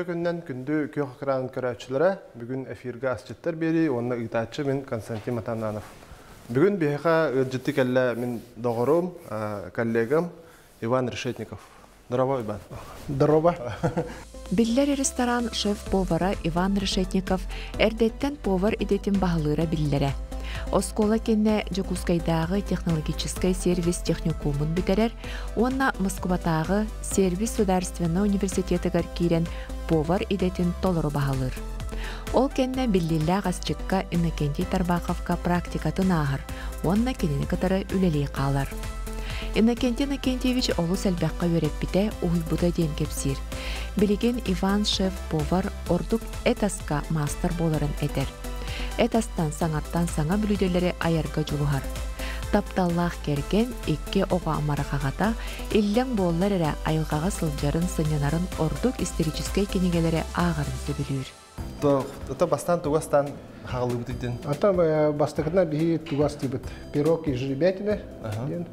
Үтүө күннэн күндү күөх экран көрөөччүлэрэ, бүгүн эфиргэ асчыттар биэрии уонна ыытааччы мин Константин Матананов. Бүгүн биһиэхэ ыалдьытты кэллэ мин доҕорум, коллегам Иван Решетников. Здорово, Иван. Здорово. Биллэр ресторан шеф-повара Иван Решетников эрдэттэн повар идэтин баһылыыра биллэрэ. Оскуола кэннэ Дьокуускайдааҕы технологическай сервис техникумун бүтэрэр уонна Москватааҕы сервис судаарственнай университетыгар киирэн повар идэтин толору баһылыыр. Ол кэннэ биллиилээх асчыкка Иннокентий Тарбаховка практикатын ааһар уонна кинини кытары үлэлии хаалар. Иннокентий Иннокентьевич олус элбэххэ үөрэппитэ, уһуйбута диэн кэпсиир. Билигин Иван шеф-повар ордук эт аска маастар буоларын этэр. Эт астан саҥаттан саҥа бүлүүдэлэри айарга дьулуһар. Тапталлаах кэргэн икки оҕо амарах аҕата иллэҥ буоллар эрэ айылҕаҕа сылдьарын, сынньанарын ордук историческай кинигэлэри ааҕарын сөбүлүүр. Ото бастаан тугу астаан хаҕылыыбыт дин? Ата бастакытынан биһи тугу астыыбыт? Пирог из жеребятины диэн.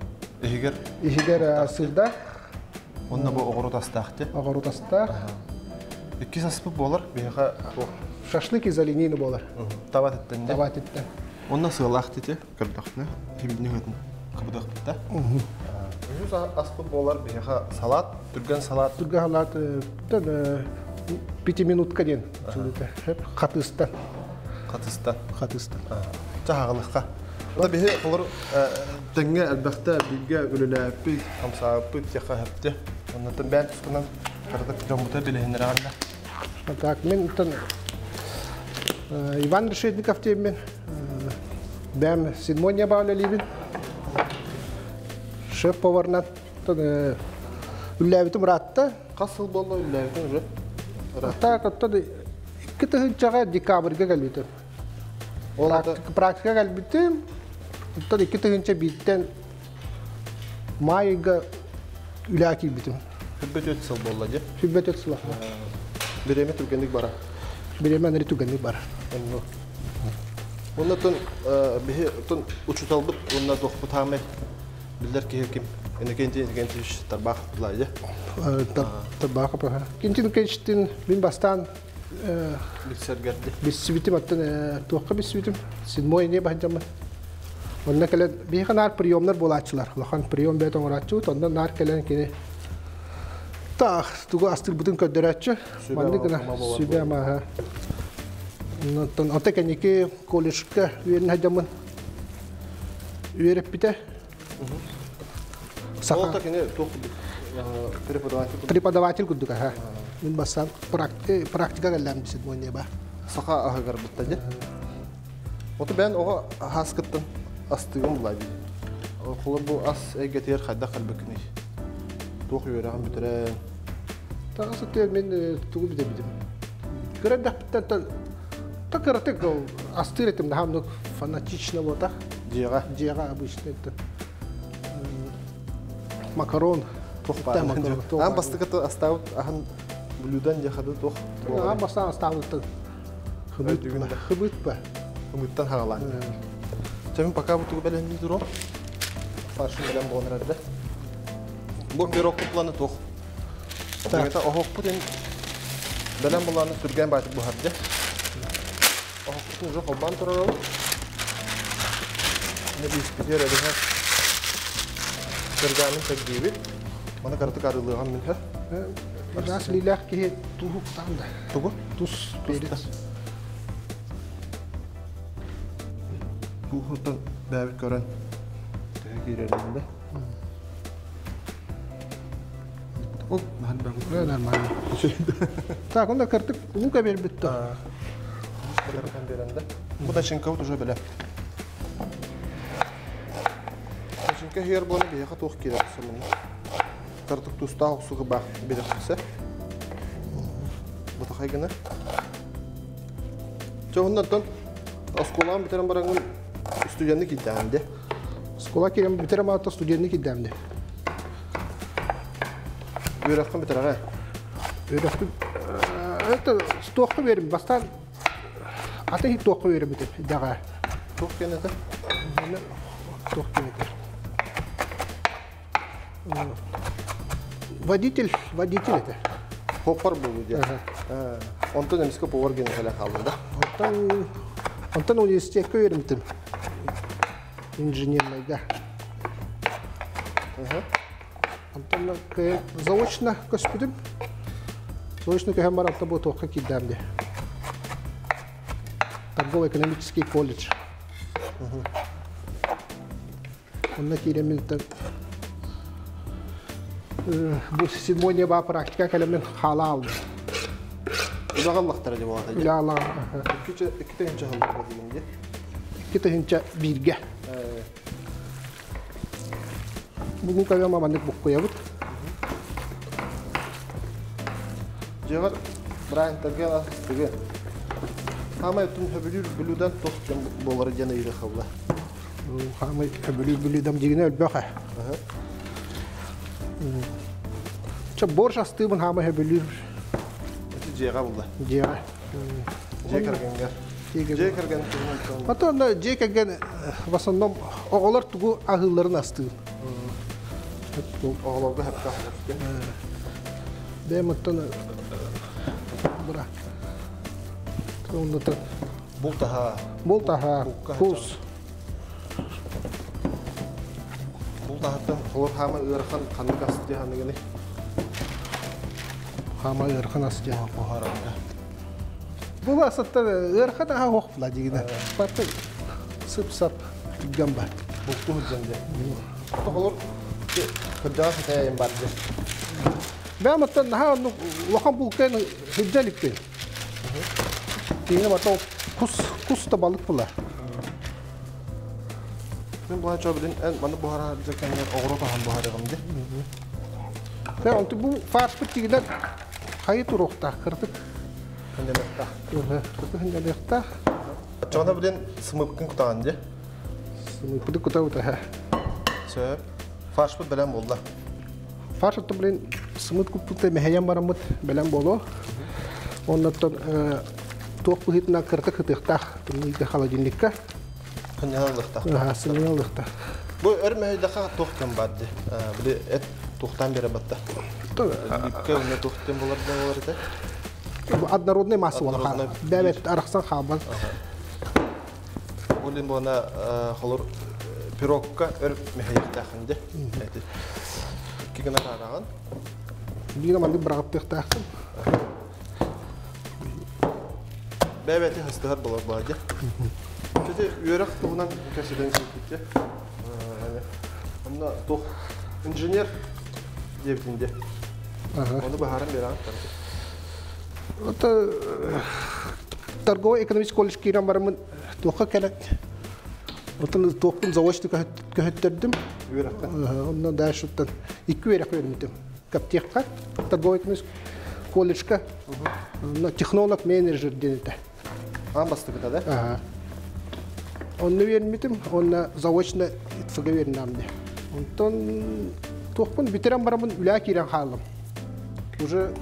Иһигэр? Иһигэр сырда. Онно бу оҕурут астаах ти? Оҕурут астаах. Иккис аспыт буолар биһиэхэ Шашлык из оленины буолар. Таба титтен. Таба титтен. Онно сыалаах тити көрдөхнө. Хибитини хөтүн кыбыдахпытта. Үһүс аспыт буолар биһиэхэ салат, түргэн салат. Түргэн салат пятиминутка диэн хатыстан. Хатыстан. Хатыстан. Чаһаҕылыкка. Биһи олор тэҥҥэ элбэхтэ бииргэ үлэлээппит, хамсаабыппыт, тиэхэ хэпти. Оннуттан бэйэн тускунан кыратык дьоммута билиһиннэрэҕин Так, мен Иван Решетников диэммин. Бэм седьмой небо үлэлиибин. Шеф-поварынан үллээбитим ыраатта. Хас сыл буолла үллээбитиҥ уже? Так, оттон икки тыһыынчаҕа декабрьга кэлбитим. Практика кэлбитим. Оттон 2001-тэн маайга үлээ киирбитим. 24 сыл буолла дии. 24 сыл. Бириэмэ түргэнник бара. Бириэмэ анары түргэнник бара. Онно. Оннотон биһи отон учуталбыт уонна туохпут хаамай биллэр киһи ким? Иннокентий Иннокентьевич Тарбахов булайы. Тарбахов. Кентин Иннокентьевичтин мин бастаан билсэргэрди. Билсибитим оттон туохха билсибитим? Седьмой не баһдьаммын. Онно кэлэн биһиэхэ наар приемнар буолааччылар. Улахан прием бэйэтэ оҥорооччубут. Онно наар кэлэн кини таах тугу астыырбытын көрдөрөөччү. Маннык гына сүбэ амааһа. Онтон ото кэнники колледжка үөрэнэ сылдьаммын үөрэппитэ. Саха кини туох преподаватель преподаватель курдук аха. Мин бастаан практика кэллэм седьмой неба. Саха аһыгар бутта дьэ. Оту бэйэн оҕо аһааскыттан астыгын булай дии. Холор бу ас эйгэтигэр хайдах кэлбиккиний? Туох үөрэҕин бүтэрэн? Таҕас өттүгэр мин тугу бүтэбитим. Кыра эрдэхпиттэн та кыратык астыыр этим наһаа фанатично буотах. Дьиэҕэ? Дьиэҕэ обычно это макарон. Туох баар? Аан бастакы астаабыт аһын блюдан дьахады туох? Аан бастаан астаабыттан Хыбыт ба. Хымыттан хагалаан. Чэ, пока бу тугу бэлэмнии туруом. Фаршын бэлэм буолан эрэрдэ. Бу пирог планы туох. Это оһохпут ин бэлэм буланы түргэн баайтык буһарды. Оһохпутун уже холбоон турарабыт. Не биспитер эбиһэ кыргаанын сэргиибит. Маны кыратык арыылыаҕым мин Ыраас илиилээх киһи туһуктаан да. Тугу? Тус, перец. Туһуттан бэйэбит көрөн төһө киирэрин да. Ол нормально. Так, онда кыртык лука бербит да. Бу начинкабыт уже бэлэм. Начинка иһигэр буолан биһиэхэ туох киирэр сымына. Тартык тустаах охсуга баах бирэхсэ. Бутахай гына. Чэ, оннортон оскуолаҕын бүтэрэн бараҥҥын студенны киирдэҕин де. Оскуола киирэн бүтэрэн баран студенны киирдэм де. Үөрэххин бүтэрэҕэ? Үөрэхпин это туохха берим бастаан аты туохха үөрэммитим идэҕэ. Туох диэн этэ? Туох диэн этэ? Водитель, водитель это. Хоппар буолуу диэн. Онтон эмискэ повар генэ кэлэн хаалла да? Онтон онтон университекка үөрэммитим. Инженернайга. Онтон заочно көспүтүм. Заочно көһөн баран бу туохха киирдэм дии. Торгово-экономический колледж. Онно киирэммин бу седьмой неба практика кэлэммин хаала алдым. Үлэҕэ ыллахтара дии буолата. Үлэ ала. 2 тыһыынча сылларга дигин дии. 2001-гэ. Бу кавема маннык буккуйабыт. Дьиэҕэр Брайан Тагела тыгы. Хаамай тун хөбүлүүр блюдан туох буолары диэн ыйыта хабла. Хаамай хөбүлүүр блюдам дигине өлбөх э. Ча борщ астыыбын хаамай хөбүлүүр. Ити дьиэҕэ булла. Дьиэҕэ. Дьиэ кэргэнгэр. Дьиэ кэргэн Ото дьиэ кэргэн в основном оҕолор тугу аһыылларын астыыр. Оҕолорго хэппэх Бэйэм оттон быра. Оннотон Бултаһа. Бултаһа. Кус. Бултаһаттан холор хаама ыарахан ханнык ас диһаныгыны? Хаама ыарахан ас диһан. Буһарарга. Бу асаттан ыарахан аха хоқ була дигине. Баты сып-сап түргэн бар. Булту хыджан де. Холор кырдьаҕас этээйин бар де. Бэм оттон наһаа улахан булкайын хыджа иликпин. Тиҥэ бата кус кус да балык була. Мен буһа чобилин эн маны буһара дьэкэнгер оҕуруот аһан буһарыгым ди. Тэ онту бу фаршпыт тигинен хайы туруохтаах кырдык. Хынньаныахтаах. Кырдык хынньаныахтаах. Оччоҕуна билин сымыпкын кутаҕын ди. Сымыппыты кутабыт. Сөп. Фаршпыт бэлэм буолла. Фарш отто блин сымыт куппутта мэһэйэн бараммыт бэлэм буолуо. Оннуттан туох быһыытынан кырдык хытыахтаах тымныыга холодильникка. Хынньаналыахтаах. Сынньаналыахтаах. Бу өр мэһэйдэхэ туох кэм бар ди. Били эт туохтаан бере батта. Липкэ уонна туохтан болар болар этэ. Однородный масса буолар. Бэбэт арахсан хаалбан. Улин буона холор пирогка өр мэһэйэхтээхин ди. Эти. Кигына таараҕын. Биир маннык быраҕыттыахтааххын. Бэбэти хастыһар болар баадьа. Кстати, үөрэх туһунан кэпсэтэн киирбитте. Онно туох инженер диэбитин де. Ону баһаран бераҕын. Это торгово-экономический колледж киирэн бараммын туохха кэлэн Отон туохпун заочно көһөттөрдүм. Үөрэххэ. Онно дальше икки үөрэх үөрэммитим. Каптехка, торгово-экономический колледжка. Технолог менеджер диэн этэ. Аан бастакыта да? Ага. Онно үөрэммитим, онно заочно ИТФГ үөрэннэм дии. Онтон туохпун бүтэрэн бараммын үлэ киирэн хааллым. Уже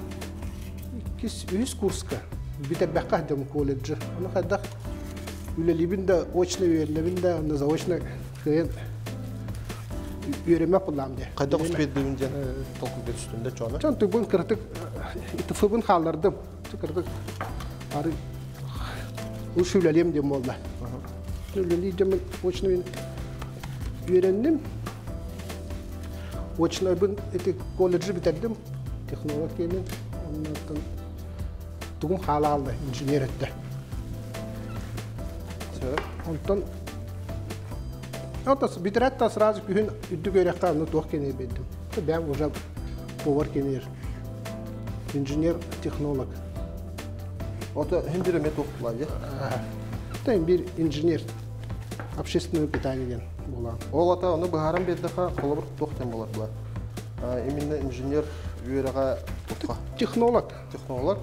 иккис, үһүс курска бүтэрбэххэ дьом колледжы. Ону хайдах үлэлиибин да очно үөрэнэбин да, онно заочно кыайан үөрэммэт буоллаам дии. Хайдах успейдыбын диэн толкуйга түстүм да чоно. Чон тугун кырытык ИТФ-бын хааллардым. Кырытык ары уш үлэлиэм диэн буолла. Үлэлии дьоммун очно үөрэнним. Очнойбун ити колледжы бүтэрдим. Технолог диэмин. Оннуттан тугум хаала алды инженер этте. Онтон Онтон бүтэрээт та сразу күһүн үрдүк үөрэххэ онно туох кэнээр бердим. Бэм уже повар кэнээр. Инженер-технолог. Ото хиндир эме туох була Тэн бир инженер общественного питания диэн буолаан. Ол ата ону быһааран биэрдэхэ холобур туох диэн буолар була. Именно инженер үөрэҕэ туохха? Технолог. Технолог.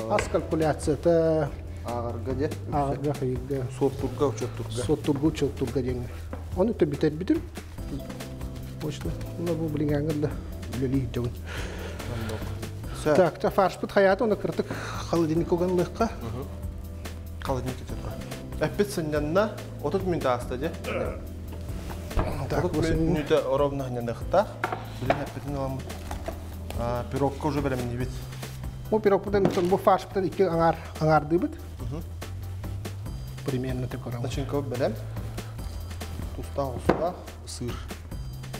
Ас калькуляцията. Ааҕарга диэ. Ааҕарга, хайыырга. Суоттурга, учуоттурга. Суоттурга, учуоттурга диэҥҥэ. Ону бүтэрбитим. Точно. Ну, бу билиҥҥэ да үлэлии дьон. Так, фаршпыт хайаата, оны кыртык холодильник уганлыахха. Холодильник тұр. Эппит сынньанна 30 мүнөт ааста дьэ. Так, 30 мүнөтэ ровно ханньаныахтаах. Билин эппитин ыламмыт. Пирогка уже бэлэмниибит. Бу пирогпутун бу фаршпытын икки аҥаар аҥаардыыбыт. Примерно такой. Начинка бэлэм. Тустаах устаах сыр.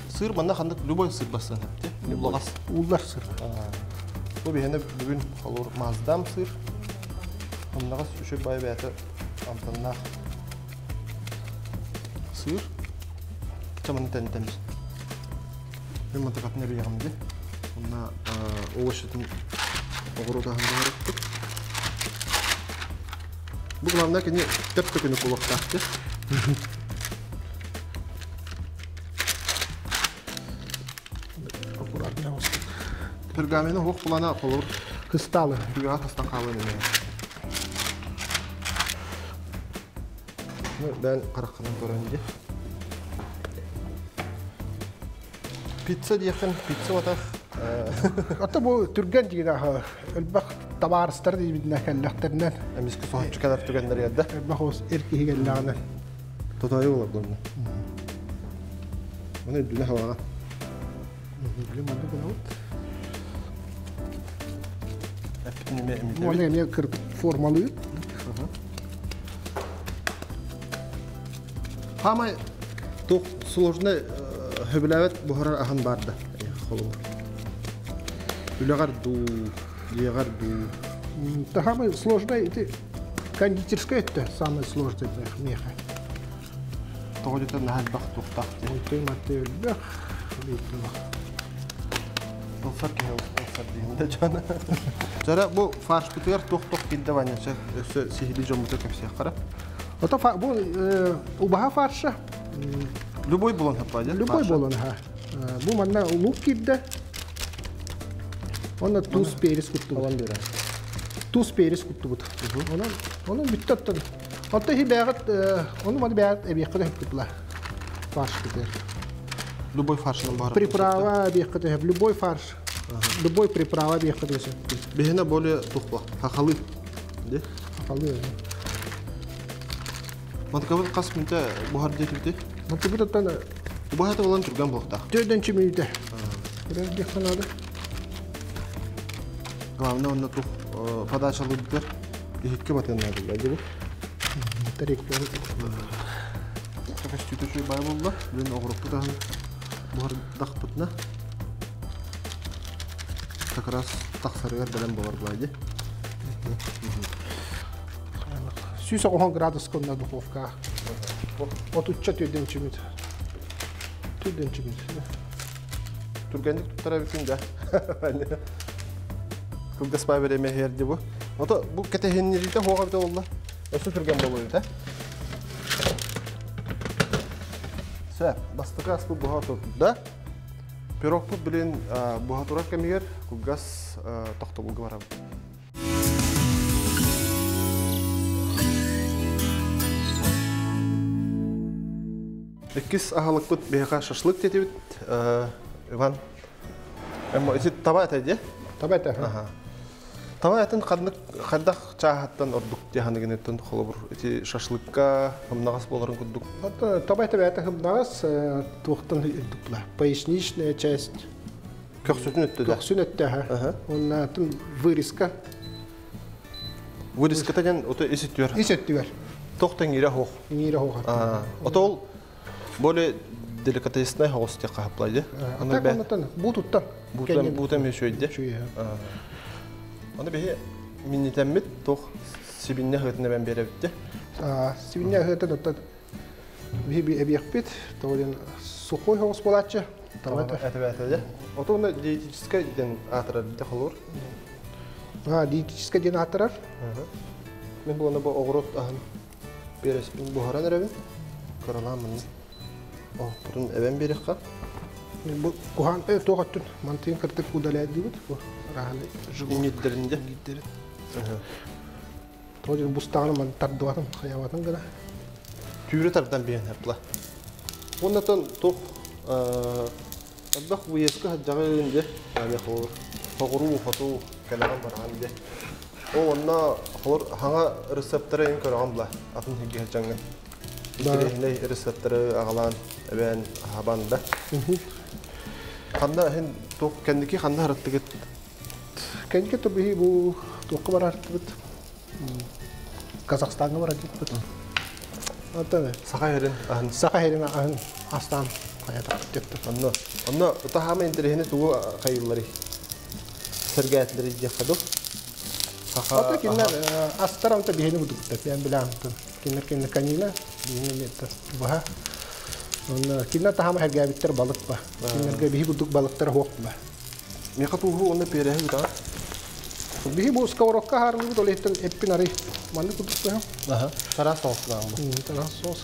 Сыр манна ханнык любой сыр бассан хэпти. Уллаҕас. Уллар сыр. Бу биһиэнэ бүгүн холур маздам сыр. Оннаҕас үчүгэй бай бэйэтэ амтаннаах сыр. Чаманы тэнтэмис. Мен мантыкатын эрийэҕим ди. Онна овощытын оҕуруот аһын буһарыппыт. Бу главное кини тэп төкүнү кулуохтаах ди. Аккуратно Пергамены хуох булана холор. Кысталы. Түгэҕэ тастан хаалан эмиэ. Бээн хараххынан көрөн ди. Пицца диэххин, пицца батах. Ата бу түргэн дигин элбэх табаарыстар диибитинэ кэллэхтэринэн. Эмискэ соһуччу кэлэр түгэннэр эрдэ. Элбэх ос эр киһи кэллэҕинэ. Тотойу болар донна. Маны үрдүнэ халаҕа. Билим маннык гынабыт. Эппитин эмиэ эмитэбит. Уонна эмиэ формалыыр. Хамай туох сложный хөбүлээбэт буһарар аһын баар да холобур. Үлэҕэр дуу, дьиэҕэр дуу. Самый сложный это кондитерская это самый сложный меха. Тоҕо дьэтэ наһаа элбэх туохтаах дии. Онтон матты элбэх. Ылсар киһи ылсар диэн да дьон. Жара бу фаршпытыгар туох-туох киирдэ Ваня өссө сиһилии дьоммуту кэпсиэххэ. Ото бу убаһа фарша. Любой булан хаппа Любой булан ха. Бу манна лук киирдэ. Онно туус перец куттубут. Туус перец куттубут. Онон онон бүттэ оттон. Онто хи бэҕит ону маны бэҕит эбиэххэ да хөптүпла. Фарш кытыр. Любой фаршынан бар. Приправа эбиэххэ да любой фарш. Любой приправа эбиэххэ да сөп. Биһине более тухла. Хахалы. Де? Хахалы. Мантыкабыт хас мүнтэ буһар диэтибити? Мантыкабыт оттон Убаһата болан түргэн буолуохтаах. Төрдөнчү мүнүүтэ. Көрөр диэххэ наада. Главное онно тух подачалыыбытыгар иһиккэ батыан наада дии бу. Тарикпер. Көстүүтэ үчүгэй баай буолла. Бүгүн оҕурукпут аһын буһардахпытына как раз тахсарыгар бэлэм буолар буолай дии. 190 градуска на духовка. Отучча түрденчи мүт. Түрденчи мүт. Түргэнник туттара эбиккин да. Кылгас баа бириэмэ иһэр дии бу. Ото бу кэтэһиннэриитэ хуоҕа эбитэ буолла. Өссө түргэн буолуо эбит, Сөп, бастакы аспыт буһа турда. Пирогпут билин буһа турар кэмигэр кылгас тохтобулга барабыт. Иккис аһылыкпыт биһиэхэ шашлык диэтибит. Иван, ити таба этэ дии? Таба этэ. Таба этин ханнык хайдах чааһаттан ордук диэханыгыныттан холобур ити шашлыкка хымнаҕас буоларын курдук. Таба этэ бэйэтэ хымнаҕас туохтан үрдүк була. Поясничная часть. Көхсүтүн өттө да. Көхсүн өттө аха. Уонна вырезка. Вырезката диэн ото ис өттүгэр. Ис өттүгэр. Тох тэҥиирэ хоох. Иҥиирэ хоох. Ото ол более деликатесный хоҕус диэххэ хаплайды. Аны оннотон буутуттан. Буутан буутан үчүөйдэ. Аны биһи миннитэммит туох сибиннэ ыһыытын эбэн биэрэбит Сибиннэ ыһыытын оттон биһи эбиэхпит, тоҕо диэн сухой хоҕус буолааччы. Этэ Ото уонна диетическай диэн аатырар бите холуур. Диетическай диэн аатырар. Мин буолана бу оҕуруот аһын биэрэспин буһаран эрэбин. Кыралаан манна оһохпутун эбэн биэриэххэ. Бу куһаан туох өттүн мантыын кыртык удаляйдыбыт бу раһаны Иҥирдэрин дьэ. Иҥирдэрин. Тоҕо диэн бустаҕына ман тардыбатын, хайабатын гына. Түүрэ тардан биһэн хапла. Уоннатан туох элбэх выездка сылдьаҕын дьэ, аны холор соҕуруу хоту кэлэҕин бараҕын дьэ. Ол онно холор хаҥа рецептары эн көрөҕүн була атын сиргэ сылдьаҥҥын. Интэриэһинэй рецепттары аҕалаан эбээн аһабан да. Ханна иһин туох кэнники ханна хараттыгыт? Кэнники биһи бу туохха барартыбыт? Казахстаҥҥа барартыбыт. Ата Саха сирин аһын. Саха сирин аһын астаан хайатахпыт диэттэр. Онно онно таһаама интэриэһини тугу хайыылларый? Сэргээтилэр диэххэ дуу? Саха Ата кинилэр астар онто биһини курдуктар. Мен билэм. Кинилэр кинилэр конина, биһини это баха. Онно кинилэр таһаама сэргээбиттэр балык ба. Кинилэргэ биһи курдук балыктар суох ба. Миэхэ тууһу уонна пиэрэһи ыытаҕын. Биһи бу сковородка хаарылыбыт ол иһиттэн эппин арый маннык курдук быһам. Аха. Тараас соҕустаах бу. Тараас соус.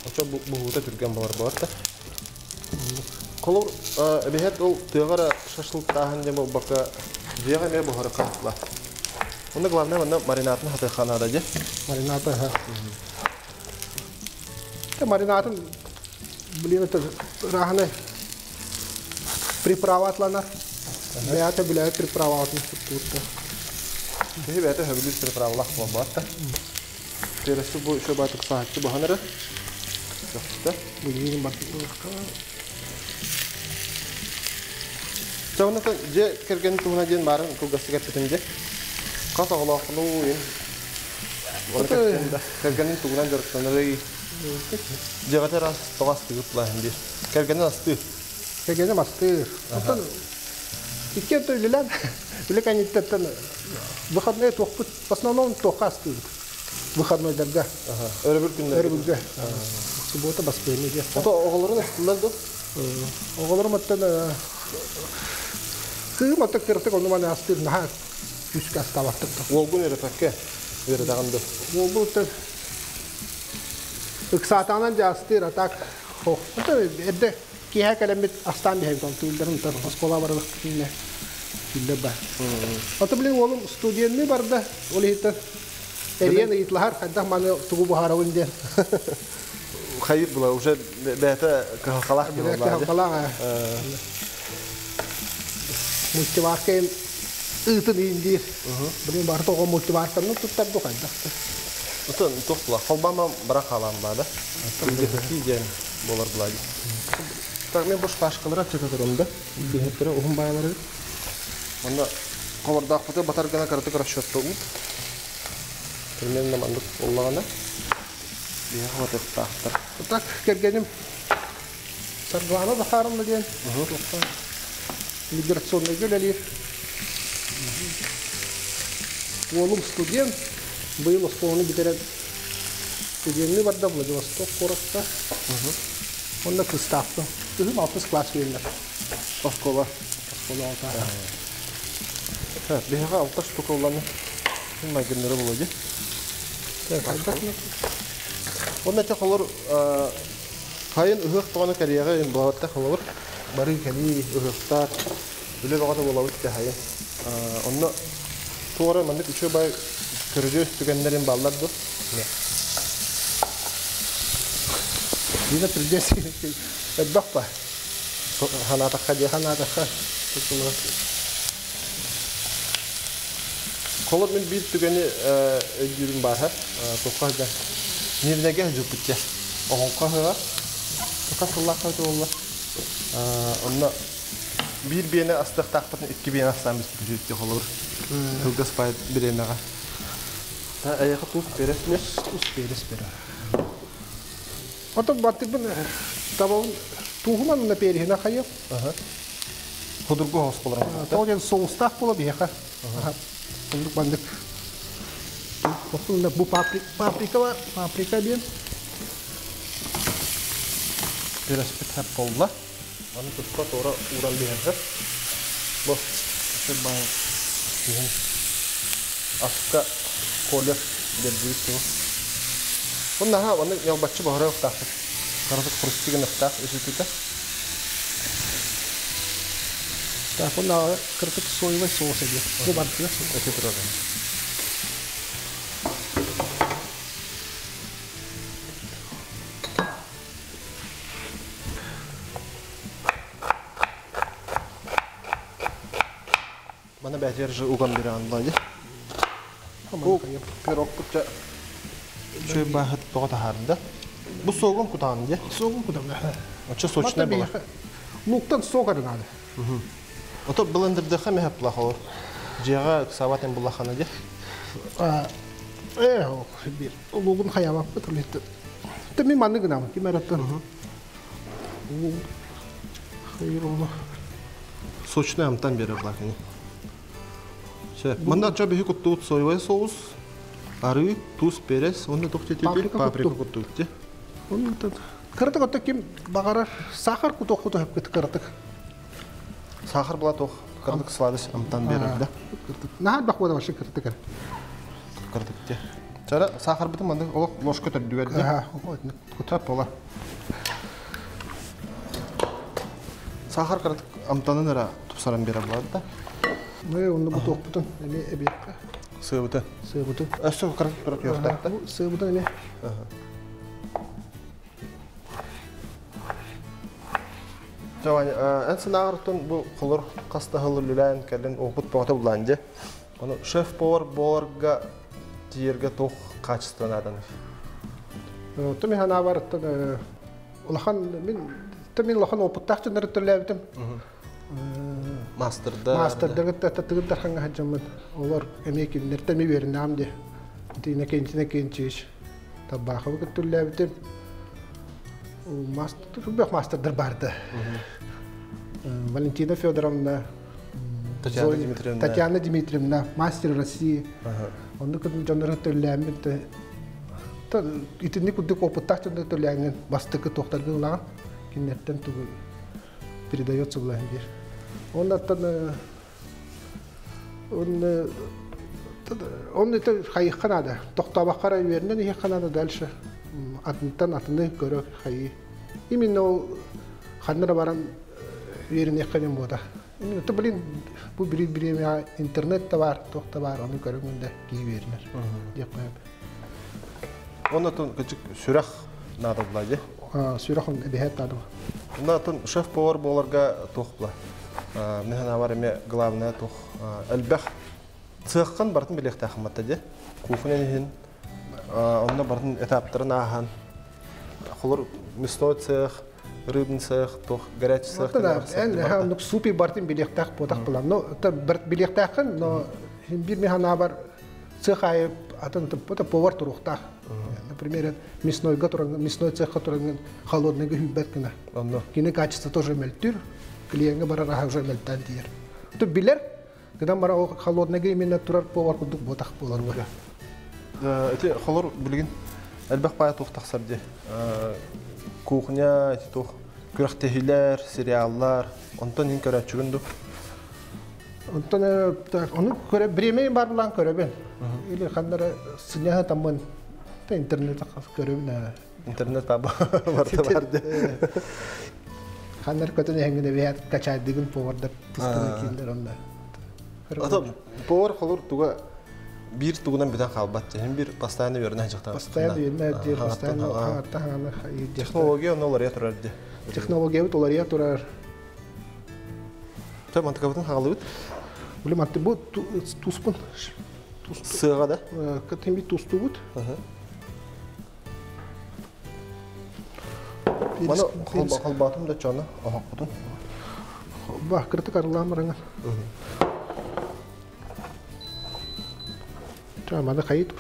Очо буһуута түргэн болар болар да. Холор эбэһэт ол тыаҕа шашлыктааһын диэн буолбакка дьиэҕэ эмиэ буһары хантла. Онно главное манна маринатын хатыахха наада дьэ. Марината аха. Маринатын блин это ырааһынай приправа атланар. Бэйэтэ билээт приправатын туттубутта. Киһи бэйэтэ сөбүлүүр приправалаах буолбат да. Тересі бу еще баатык саһаччы баһан эрэ. Көхтө. Билигин бар. Чэ онно дьиэ кэргэн туһуна диэн баарын кылгастык эппитим дьэ. Хас оҕолооххунуу ин. Оны кэпсээн да. Кэргэнин тугунан дьарыктанарый? Дьиэҕитэ ыраас тоҕо астыгыт лааһын диир. Кэргэнин астыыр. Кэргэним астыыр. Оттон икки өттө үлэлээн, үлэ кэнниттэн выходной туохпут, в основном туохха астыыбыт. Выходнойдарга. Өрөбүл күннэргэ. Өрөбүлгэ. Суббота баспыйны диэх. Ото оҕолорун астылар ду? Оҕолорум оттон кыым оттон кырытык ону маны астыыр наһаа күүскэ астаабаттык. Уолгун үөрэпэккэ үөрэтэҕин ду? Уолбун оттон ыксаатаҕынан дьэ астыыр, а так эрдэ киэһэ кэлэммит астаан биһэбит ол түүллэрин утар оскуола барылык түүллэр бар. Ото билин уолум студенныы барда, ол иһиттэн эрийэн ыйытлаһар хайдах маны тугу буһарабын диэн. Хайыр була уже бэйэтэ кыһалҕалаах киһи Кыһалҕалаах. Мультиварка ыытын иин диир. Блин, бары тоҕо мультиварканы туттарду хайдах. Отон туох була холбама бара хаалаан баада. Билбэти диэн буолар була. Так мен бош пашкалара чөкө турум да. Биһеттері уһун байлары. Онно хобордаахпыты батар гына кыратык расчеттуубут. Примерно маннык буоллаҕына биһиэхэ батыахтаахтар. Так кэргэним Саргылана Захаровна диэн миграционнайга үлэлиир. Уолум студент, быйыл оскуоланы бүтэрэн студенныы барда Владивосток куоракка. Онно кыстаахпын. Кыһым алтыс класс үөрэнэр. Оскуола. Оскуола алта. Биһиэхэ алта штука улланы майгыннары буолуо дии. Онно этэ холор хайын ыһыах тоҕону кэриэҕэ буолбатта холобур бары кэлии ыһыахтар үлэ бөҕөтө буолабыт да хайын. Онно туора маннык үчүгэй бай көрүдүөс түгэннэрин бааллар дуо? Дина түрдес элбэх ба. Ханаатахха диэ. Ханаатахха. Холор мин биир түгэни өйдүүрүм бааһа. Туохха да Мирнэгэ сылдьыппытча. Оҕоҥхо ыһыаҕа. Хас сыллаахха буолла. Онно биир биэни астыахтаахпытын икки биэни астаан бүспүтүт холобур. Кылгас баай бириэмэҕэ. Эйиэхэ туус перес Туус перес берер. Отон баттыгын табабын туһунан на переһина хайып. Худургу хос болар. Тоҕо диэн соустаах буола биһиэхэ. Оннук маннык. Бу паприка бар, паприка диэн. Переспит хап болла. Аны туспа туора ууран биһэрдэр. Бу баай киһин аска колер бердибит тугу. Бу наһаа аны ялбаччы баһара ыктаахпыт. Каратык хрустигин ыктаах үсүтүтэ. Так, он кыртык соевый соус эди. Бу бардыга Эти турар. Мана бәтер же уган берен байды. Бу пирог кутча чөй бахыт тоҕо таһаарда. Бу согун кутаан дии. Согун кутаан. Оччо сочная буолар. Луктан сок надо. Ото блендердэхэ мэһэ плахолор. Дьиэҕэ ыксаабат эн буллаххына дии. Бир улуугун хайаабаппыт улетты. Те мен манны гынамын ким эраттан. Хайыр ону. Сочный амтан берер лакини. Сөп. Манна ча биһи куттуут соевый соус, арыы, туус, перец, онно туох Паприка паприка кутту. куттуут ти. Онно кыратык отто ким баҕарар сахар кутуох куту хөпкүт кыратык. Сахар була туох кыратык сладость амтан берер да. Наһаа бах буола вообще кыратык. Кыратык ти. Чара сахарбытын маннык олох ложка төрдүгэр ди. Кутап була. Сахар кыратык амтанын эрэ тупсаран берер буолар да. Мы онно бу туохпутун эми эбиэххэ. Сыабыты. Сыабытын. Өссө кыратык тура түһүөхтээх да. Сыабытын эми. Жавань, эн сынааҕыртын бу холор хастаһыл үлэлээн кэлин опыт бөҕөтө булаан дьэ. Ону шеф-повар буоларга тиийэргэ туох качество нааданый? Тumi ханаабарыттан улахан мин мин улахан опыттаах дьоннору төлөөбүтүм. Мастердар. Мастердарга тыгырдар ханга хаджаммын. Олор эмиэ кинилэртэн эми үөрэнэм де. Тине кенчине кенчиш. Табаахабы көттүллээбитим. Мастер мастердар барды. Валентина Федоровна, Татьяна Дмитриевна. Татьяна Дмитриевна, мастер России. Онну күн дьоннору төллээммит. Итинник курдук опыттаах дьоннору төллээҥҥин бастакы туохтаргын ылаҕын. Кинилэртэн тугу передается булаһын биир. Оннаттан он он это хайыхха наада. Тохтообоххо эрэ үөрэнэн иһиэххэ наада дальше. Атынтан атыны көрө хайыы. Именно ол ханна да баран үөрэниэххэ диэн буота. Именно то блин бу бири бириэмэҕэ интернет да баар, туох да баар, ону көрөҥүн да киһи үөрэнэр диэх қоям. Оннотон кычык сүрэх наада була дии. Сүрэх эбиһэт наада. Оннотон шеф-повар буоларга туох була? Мен санаабар эмиэ главное туох элбэх цеххан бартын билиэхтээхимматта дии. Кухня иһин онно бартын этаптарын ааһан холор мясной цех, рыбный цех, туох горячий цех. Эн оннук супи бартын билиэхтээх буотах була. Но билиэхтээххин, но бир мен санаабар цех айы атын это повар туруохтаах. Например, мяснойга туран, мясной цехка туран холодныйга хүббэт гына. Кини качество тоже мөлтүр, клиентга барар аха уже мөлтән тиер. То билер, когда бара холодныйга именно турар повар курдук ботах болар бу. Эти холор билигин элбэх пая туох тахсар ди. Кухня, эти туох күрэхтэһилэр, сериаллар, онтон ин көрөөччүгүн ду. Онтон так, ону көрө бремень бар булан көрөбүн. Или ханнара сыняһа таммын та интернет көрөбүн. Интернет таба барда бар ди. Ханнар көтөн эһиңне бэйат качайдыгын повардар тыстыны киилер онда. Ата повар холор туга бир тугунан бүтэн хаалбат. Хим бир постоянно үөрэнэ жактан. Постоянно үөрэнэ диир, постоянно хаҥатта хаҥаны Технология онно уларыйа турар ди. Технология бут уларыйа турар. Тэ мантыкабытын хаалыбыт. Били манты бу туспун. Сыаға да? Кытын тустубут. Маны холбатым да чоны, охоккутун. Ба, кыртык арылаам бараңа. Ча, маны хайыт.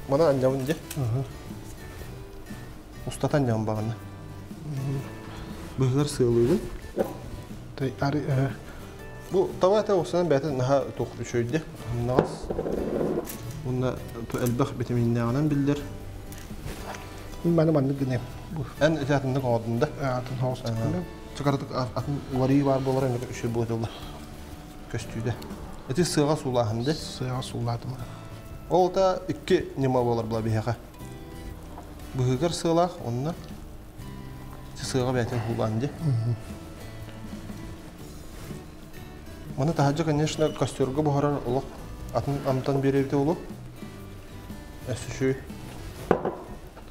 Маны анжабын же. Устатан жабын бағаны. Быһыгар сыалыыбын. Бу таба эте осынан бәтин наха тух үчөйдө. Нагас. Мунна элбэх витаминнааҕынан биллер. Маны маннык гынем. Эн этатыннык оҕодунда. Атын хоустуккуна. Чакардык атын уларыы бар болар эми үчөй буотулла. Көстүүдө. Эти сыаға суулааһынды. Сыаға суулаатым. Ол та икки нема болар була биһэхэ. Быһыгар сыалаах, онна сыаға бәтин хуулаанды. Маны таһаджа, конечно, костерга буһарар олох атын амтан беребите олу. Өссүшү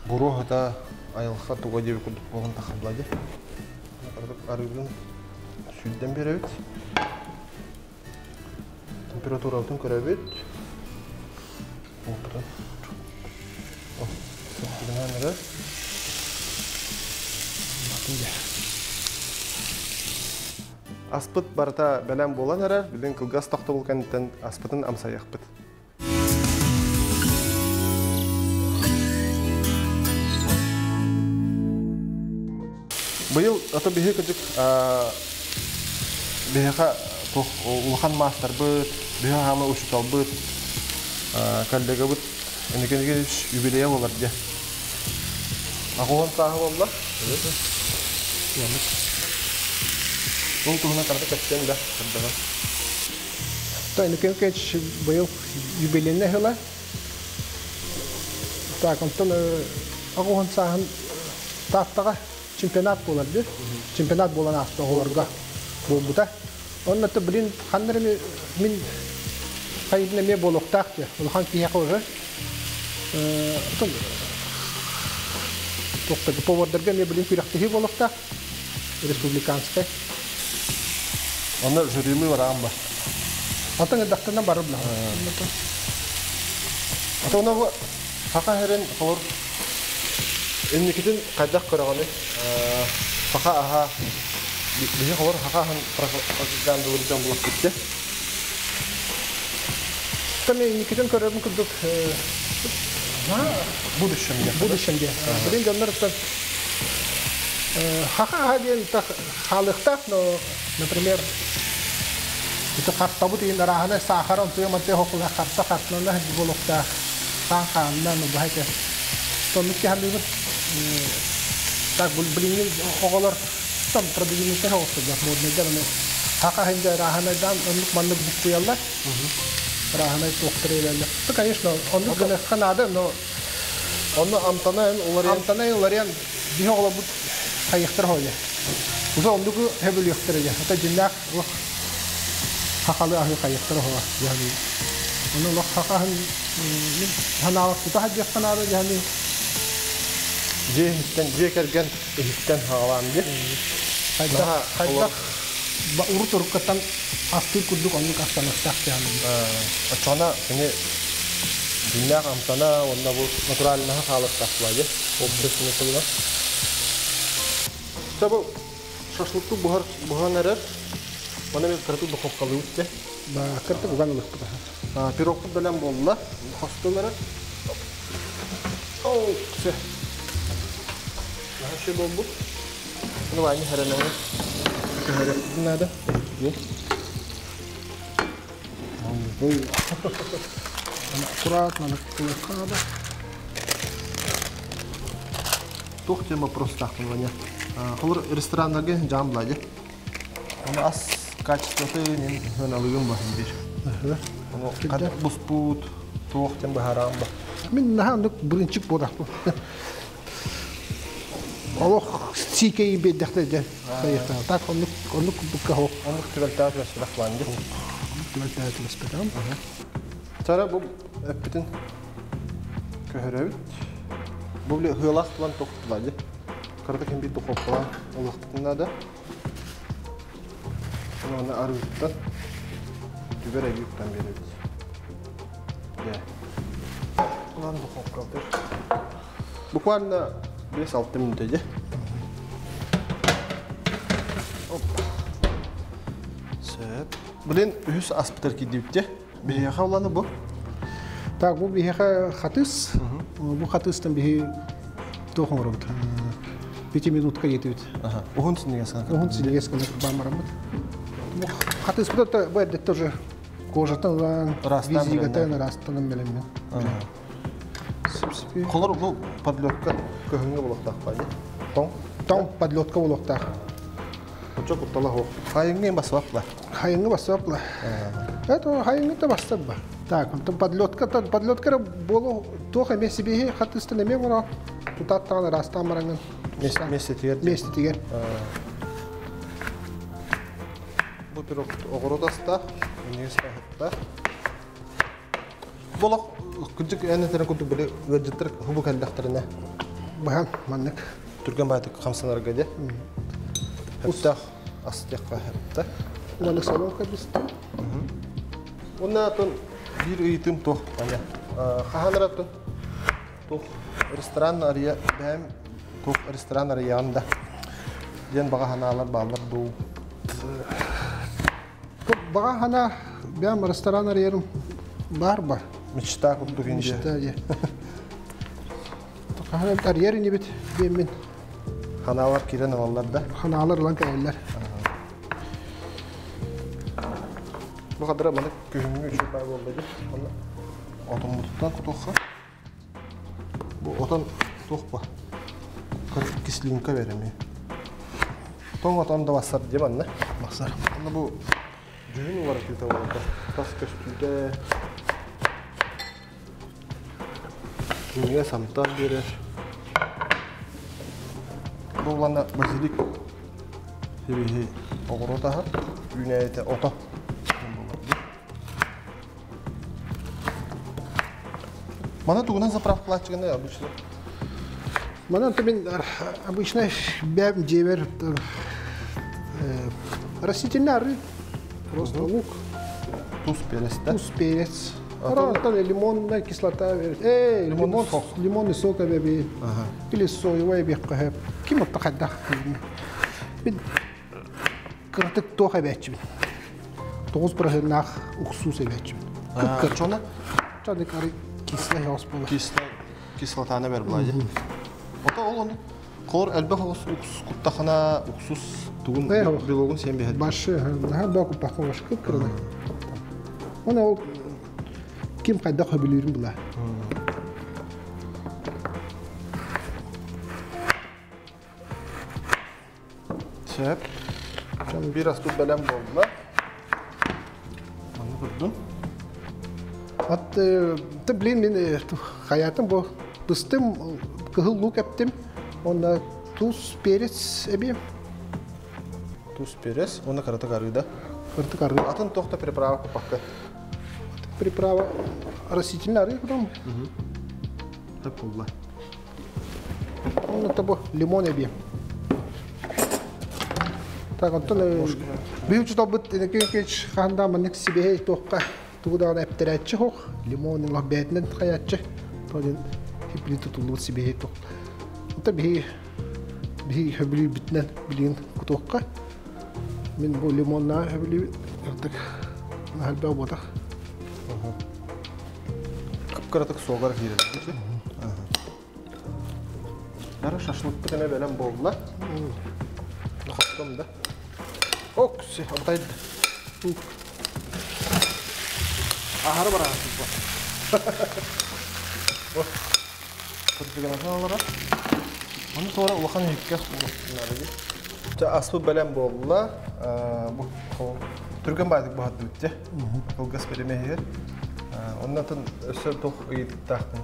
буруо хата айылха туга диэби курдук буолан тахаблади. Арыгын сүлден беребит. Температурабытын көрөбүт. Опытын. Сыптыгынан Аспыт барыта бэлэм буолан эрэр, билин кылгас тохтобул кэнниттэн аспытын амсайыахпыт. Быйыл ото биһи кырдьык биһиэхэ туох улахан маастарбыт, биһи хаама учууталбыт, коллегабыт Инники юбилейа буолар дьэ. Аҕуһун сааһы буолла. Ол туһунан карата кэпсиэҥ да, кырдьаҕас. Инники быйыл юбилейный сыла. Так, онтон аҕуһун сааһын Тааттаҕа чемпионат буолар дии. Чемпионат буолан ааста оҕолорго буолбута. Онно то блин ханна эрэ мин хайдын эмиэ буолуохтаах дии. Улахан киһиэхэ уже отон туохта повардарга эмиэ блин күрэхтэһии буолуохтаах республиканскай. Онно жюрилыы бараан ба. Атын ырдахтарынан барыр бла. Ата бу саха сирин холор инникитин хайдах көрөҕүнүй? Саха аһа биһи холор саха аһын пропагандалыыр дьон булахпыт дьэ. Там инникитин көрөрүм курдук будущем диэн. Будущем диэн. Билин дьоннор хаха аһа диэн хаалыахтаах, но, например, ити хартабыт иин арааһына саахар онтуйа мантыа хокуга харта хартынан буолуохтаах хаан хаанна ну баһа соннук киһалыыбыт так билиҥҥи оҕолор там продвинутый оҕустурдар модныйдар аны хаха хинде арааһынайдаан оннук маннык буккуйаллар арааһынай туохтар иэлэллэр то конечно оннук гыныахха наада но Онно амтана уларыйан амтана уларыйан биһи оҕолорбут хайыахтар хоойе уже оннугу хөбүлүөхтэр дьэ ата дьиннээх олох хахалы аһы хайыахтар оһоҕо дьаһаныы ону олох хахаһын мин санаабар тута сылдьыахха наада дьаһаныы дьиэ иһиттэн дьиэ кэргэн иһиттэн хаҕалаан диэ хайдах хайдах урут уруккаттан астыыр курдук оннук астаныахтаах дьаһаныы оччоҕуна кини дьиҥнээх амтана уонна бу натуральнаһа хаалыахтаах буолаа общественный тылынан Чэ бу шашлыктыы буһар буһан эрэр. Маны мен кыратык духовкалыыбыт дьэ. Ба кыртык уган ылыппыт. Пирогпут бэлэм буолла. Хостон эрэр. Оо, все. Наһаа буолбут. Ну, Ваня хэрэнэҥэ. Көһөрөппүтүн наада. Аккуратно кылыахха наада. Туох тема вопростаахпын Ваня? Холор рестораннарга жаам була дьэ. Оны ас качествоты мен хыналыгым баһын бир. Оны хадак буспут, туох тем баһараам ба. Мин наһаа оннук бырынчык буолахпын. Олох сиикэйи биэрдэхтэ дьэ. Так оннук оннук курдукка хоох. Оннук түбэлтэҕэ түбэспэтэх план дьэ. Түбэлтэҕэ түбэспэтэҕим. Сара бу эппитин көһөрөбүт. Бу били ыһыалаах тылан тохтула дьэ. Кырата ким биир духовкалаан ылыахпытын наада. Оны арыыттан түбэр эбииттэн биэрэбит. Дьэ. Ылан духовкалатыр. Буквально 5-6 минут дьэ. Опа. Сөп. Блин, үһүс аспытар киирдибит дьэ. Биһиэхэ уланы бу. Так, бу биһиэхэ хатыс. Бу хатыстан биһи туох оҥоробут? Пятиминутка диэтибит. Уһун синньигэс гына. Уһун синньигэс гына кырбаан бараммыт. Бу хатыспыт бу эрдэ тоже кожатын ылан, визигатын ыраастан бэлэммин. Холор бу подлетка көһүҥҥэ булуохтаах баайы. Тоҥ. Тоҥ подлетка булуохтаах. Очо куттала суох. Хайыҥҥы бассабапла. Хайыҥҥы бассабапла. Это хайыҥҥы да бассабба. Так, онтон подлетка подлетка болу туох эмиэ сибиһи хатыстан эмиэ оҥоро тутааттаҕын ыраастаан бараҥын. Миэстэтигэр. Миэстэтигэр. Бу пирог оҕуруот астаах, минньигэс аһыттаах. Болох кырдьык эн этэрин курдук били ыалдьыттар хубу кэллэхтэринэ быһан маннык түргэн баайтык хамсанарга дьэ хөптөөх ас диэххэ хөптө маннык соломка бистэ уонна атын биир ыйытыым туох аня хаһан атын туох ресторан арыйа бэйэм туох ресторан арыйаҕын да диэн баҕа санаалар бааллар дуу. Баҕа хана бэм ресторан арыйарым бар ба. Мечта курдук инде. Мечта дии. Хаһан арыйар инибит диэммин. Ханаалар киирэн ылаллар да. Ханаалар ылан кэлэллэр. Бу хадыра маны күһүҥҥү үчүгэй баар буолла дии. Онно отоммутуттан кутуохха. Бу отон туох ба? Кислинка береми. Тоҥ отон да бассар дии манна. Бассар. Онно бу дьүһүн уларытыыта буолда. Тас көстүүтэ Күҥҥэ самтан биэрэр. Бу улана базилик сибиһи оҕуруот аһа, үүнээйитэ ото. Мана тугунан заправкалааччыгын обычно? Манан мин обычно бэм дьиэбэр растительный арыы, просто лук. Туз перец, да? Туз перец. Оттон лимонная кислота, лимон, лимонный сок эбэби, или соевай биэххэ ким отто хайдах мин кыратык туох эбээччибин. 9 бырыһыаннаах уксуус эбээччибин. Кып-кыр. Чона? Чоны кары кислый хаус була. Кисло кислотаны бер була. Ото ол оны Хор элбэх уксус куттахана уксус тугун белогун сен биһэт. Башы, наһаа баа куппакка башы кып-кырына. Оны ол ким хайдах хөбүлүүрүн була. Сөп. Бир аспыт бэлэм буолла. Манны курдун. От ты блин мин хаятым бу быстым кыһыл лук эптим. Онна туз перец эби. Туз перец, оны кыратык арыыда. Кыратык арыы. Атын тохта приправа купакка. Приправа растительный арыы потом. Тап булла. Онна табу лимон эби. Так, онтон бүйүчү тобут инекин ханда маннык сибэһэй туохха тугу даҕаны эптэрээччи хоох лимон ылах бээтинэн хайааччы тоодин хипли тутуллубут сибэһэй туох Ота биһи биһи хөбүлүүбүтүнэн билигин кутуохха мин бу лимоннаа хөбүлүүбүт ыртык наһалбаа буотах. Кып-кыратык суогар киирэр. Ары шашлыкпыт эмэ бэлэм буолла. Хоттом да. Ок, абытайды. Ахары бараҕын бу. Кырдьыгынан олорор. Ону туора улахан иһиккэ Аспыт бэлэм буолла. Бу түргэн баайдык баһардыбыт дьэ. Кылгас бэлэмэһигэр. Оннатын өссө туох ыйытыктаахпын.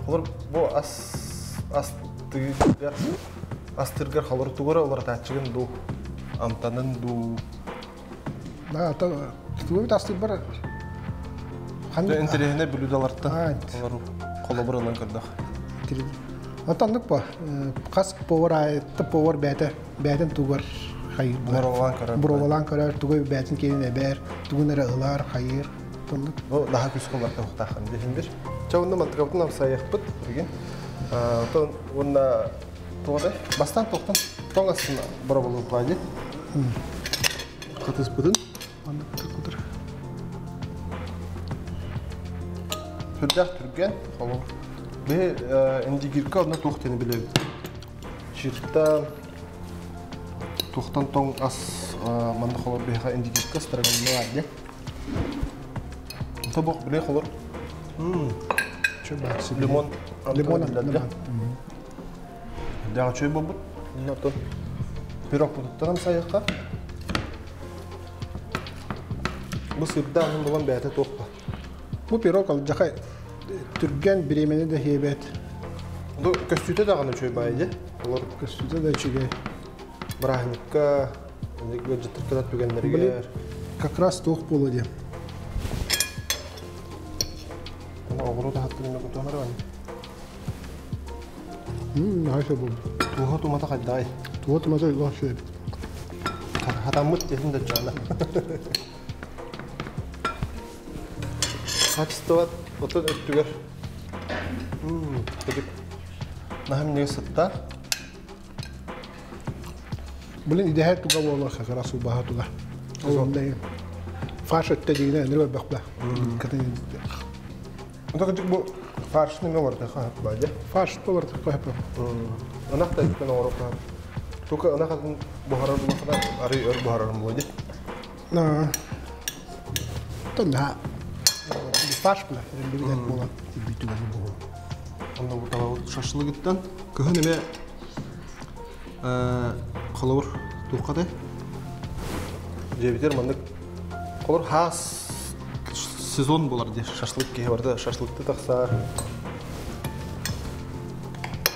Олор бу ас астыгар астыргар холор тугура уларытааччыгын дуу амтанын дуу. Да, тугу астырбар Интэриэһинэй блюдалартан олору холобур ылан көрдөх. Отоннук по хас повар айытта повар бээтэ бээтин тугар хайыр Боровалаан көрөр. Боровалаан көрөр тугу бээтин киэнин эбэр тугун эрэ ылар хайыр тоннук. Бу наһаа күс куларта ухтаахын диһин бир. Ча онно мантыкабытын амсайыахпыт билигин. Отон уонна туода бастан тоқтан тоң астына бороболу плане. Хатыспытын. Маннык кутар. Түрдэх түрген холор. Бе индигирка одна туох тени билебит. Чирта тухтан тоң ас манна холор биха индигирка страганны бар Тобок биле холор. Лимон. Лимон. Дяга чөй болбут. Нотон. Пирог бутуттан сайыкка. Бу сырда анын булан бәйте туохпа. Бу пирог ал жакай түрген биремени да хебет. Бу көстүтө даганы чөй байы. Олор көстүтө да чүгэй. Браһникка, жыттыркада түгеннерге. Как раз туох болу де. Оҕуру да хаттын кутуонар бар. Хайса бу. Туха тумата хайдай. Туха тумата илах шөй. Хатаммыт десин да жана. Качество отон өттүгөр. Тегип. Нахам не сытта. Блин, идэһэр туга буолар как раз убаха туга. Ол ондай. Фарш өттө дигине өнөр бөхбө. Онто кыжык бу фаршны ме орда хап баҗа. Фарш толор хап. Анах та иттен орок хап. Тука анах атын бухарар булахана ары өр бухарар булды. На. Тонна. Фарш була, религия була. Бүтүгә бу. Онда бу таба шашлыгыттан кыһын эме холор тухкаты. Жебитер мандык холор хас сезон болар ди шашлык кеһе барда шашлыкты тахса.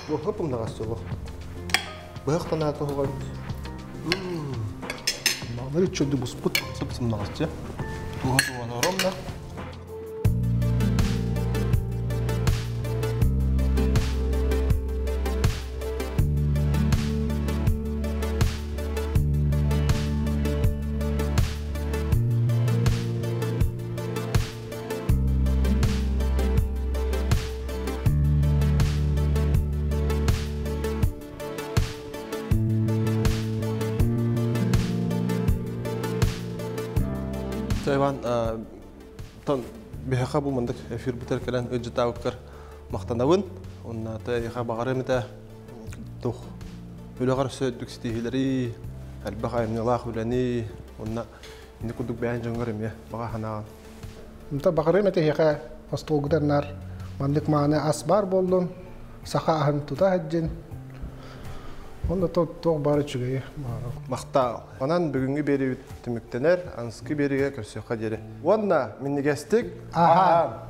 Бу хыпым да гасты бу. Быһыктан аты хугар. Маны чөдү буспут. Сып сымнагасчы. Туха туха ромна. Тайван тон биһаха бу мындык эфир бутер келен ыжытауккар мактанабын. Онна та яха багары мета тух. Үлөгөр сөдүк стихилери, албах аймналах үлени, онна инде кудук бәйн жоңгор эме бага ханаган. Мта багары мете хеха остолгудар мандык мааны ас бар болдун. Саха ахын тута хаджин. Онда то тоқ бары чүгей. Мактал. Онан бүгүнгү бери түмүктенер, анскы бериге көрсөккө жери. Онна миннигестик. Аха.